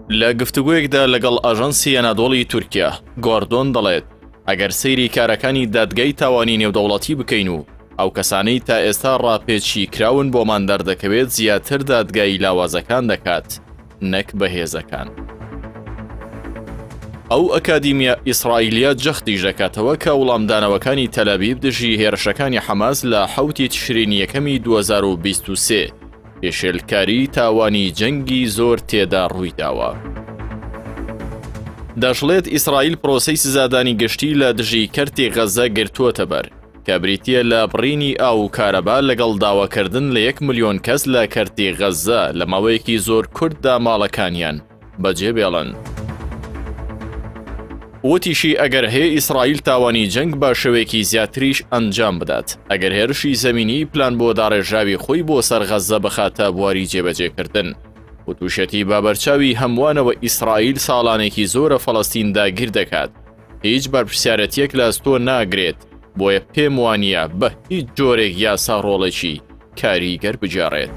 لە گفتوگۆیەکدا لەگەڵ ئاژانسی ئەنادۆڵی تورکیا، گۆردۆن دەڵێت، ئەگەر سەیری کارەکانی دادگای تاوانی نێودەوڵەتی بکەین و ئەو کەسانەی تا ئێستا ڕاپێچی کراون بۆمان دەردەکەوێت زیاتر دادگایی لاوازەکان دەکات نەک بەهێزەکان. ئەو ئەکادیمیا ئیسرائیلیە جەختیش دەکاتەوە کە وڵامدانەوەکانی تەلەبیب دژی هێرشەکانی حەماس لە حەوتی تشرینی یەکەمی 2023 پێشێلکاری تاوانی جەنگی زۆر تێدا ڕوویداوە. دەشڵێت ئیسرائیل پرۆسەی سزادانی گشتی لە دژی کەرتی غەزە گرتووەتە بەر، کە بریتییە لە بڕینی ئاو و کارەبا لەگەڵ داواکردن لە یەک ملیۆن کەس لە کەرتی غەززە لە ماوەیەکی زۆر کورتدا ماڵەکانیان بەجێ بێڵن. وتیشی ئەگەر هەیە ئیسرائیل تاوانی جەنگ بە شێوەیەکی زیاتریش ئەنجام بدات ئەگەر هێرشی زەمینی پلان بۆ داڕێژراوی خۆی بۆ سەر غەززە بخاتە بواری جێبەجێکردن. وتوشیەتی بە بەرچاوی هەمووانەوە ئیسرائیل ساڵانێکی زۆرە فەڵەستین داگیر دەکات، هیچ بەرپرسیارەتیەک لە ئەستۆ ناگرێت، بۆیە پێم وانییە بە هیچ جۆرێک یاسا ڕۆڵێکی کاریگەر بگێڕێت.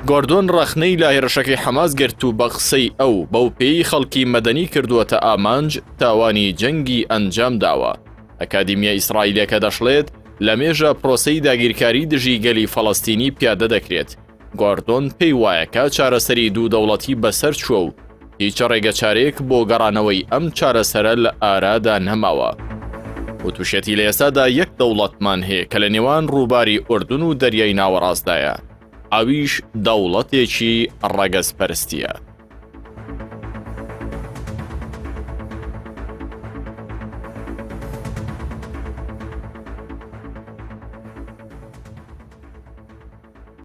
گۆردۆن ڕەخنەی لە هێرشەکەی حەماس گرت و بە قسەی ئەو بەو پێیی خەڵکی مەدەنی کردووەتە ئامانج تاوانی جەنگی ئەنجام داوە. ئەکادیمیە ئیسرائیلەکە دەشڵێت، لە مێژە پرۆسەی داگیرکاری دژی گەلی فەڵەستینی پیادە دەکرێت. گۆردۆن پێی وایە کە چارەسەری دوو دەوڵەتی بەسەر چووە و هیچ ڕێگەچارەیەک بۆ گەڕانەوەی ئەم چارەسەرە لە ئارادا نەماوە. وتوشیەتی لە ئێستادا یەک دەوڵەتمان هەیە کە لە نێوان ڕووباری ئوردن و دەریای ناوەڕاستدایە، ئەویش دەوڵەتێکی ڕەگەزپەرستییە.